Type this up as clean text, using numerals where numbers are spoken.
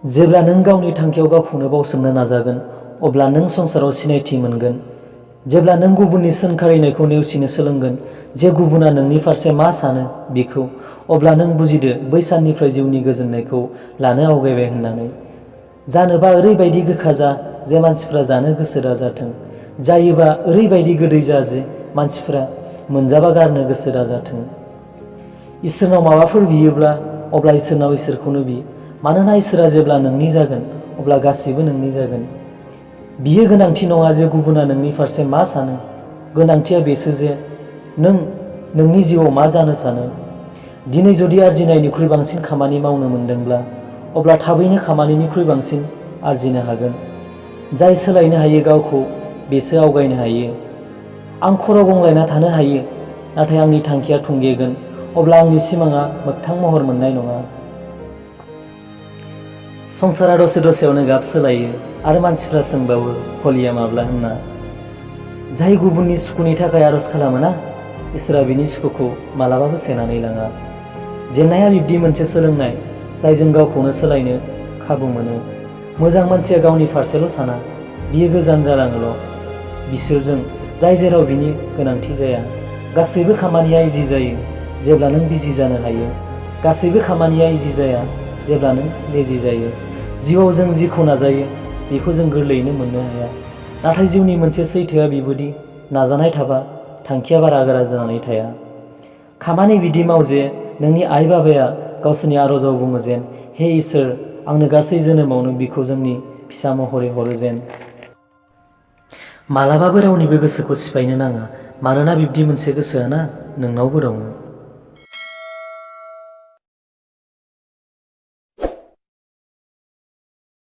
जेब्ला नों गावनि थांखियाव गावखौनो बावसोमनो नाजागोन अब्ला नों संसाराव सिनायथि मोनगोन। जेब्ला नों गुबुननि सोंखारिनायखौ नेवसिनो सोलोंगोन जे गुबुना नोंनि फारसे मा सानो बेखौ, अब्ला नों बुजिदो बै साननिफ्राय जिउनि गोजोननायखौ लानो आवगायबाय होननानै। जानोबा ओरैबायदि गोखा जा जे मानसिफ्रा जानो गोसो दाजाथों। जायोबा ओरैबायदि गोदै जा जे मानसिफ्रा मोनजाबा गारनो गोसो दाजाथों। इसोरनाव माबाफोर बियोब्ला अब्ला इसोरनाव इसोरखौनो बि। मानोना इसोरा जेब्ला नोंनि जागोन अब्ला गासिबो नोंनि जागोन। बियो गोनांथि नङा जे गुबुना नोंनि फारसे मा सानो, गोनांथिया बेसो जे नों नोंनि जिउआव मा जानो सानो। दिनै जुदि आरजिनायनिख्रुइ बांसिन खामानि मावनो मोनदोंब्ला अब्ला थाबैनो खामानिनिख्रुइ बांसिन आरजिनो हागोन। जाय सोलायनो हायो गावखौ बेसो आवगायनो हायो। आं खर' गंग्लायना थानो हायो नाथाय आंनि थांखिया थुंगेगोन अब्ला आंनि सिमाङा मोगथां महर मोननाय नङा। संसारा दसे दसेयावनो गाब सोलायो आरो मानसिफ्रा सोंबावो हलिया माब्ला होनना। जाय गुबुननि सुखुनि थाखाय आरज खालामोना इसोरा बिनि सुखुखौ मालाबाबो सेनानै लाङा। जेंनाया बिब्दि मोनसे सोलोंनाय जायजों गावखौनो सोलायनो खाबु मोनो। मोजां मानसिया गावनि फारसेल' साना, बियो गोजान जालाङोल'। बिसोरजों जाय जेराव बिनि गोनांथि जाया। गासैबो खामानिया इजि जायो जेब्ला नों बिजि जानो हायो। गासैबो खामानिया इजि जाया जेब्ला नों लेजि जायो। जिउआव जों जिखौ नाजायो बेखौ जों गोरलैयैनो मोननो हाया। नाथाय जिउनि मोनसे सैथोआ बेबोदि नाजानाय थाबा थांखिया बारा गोरा जानानै थाया। खामानि बिदि माव जे नोंनि आइ बाबाया गावसोरनि आरजाव बुङो जेन हे इसोर आंनो गासै जोनोमावनो बिखौ जोंनि फिसा महरै हरो जेन। मालाबाबो रावनिबो गोसोखौ सिफायनो नाङा, मानोना बिब्दि मोनसे गोसोआना नोंनावबो दङ।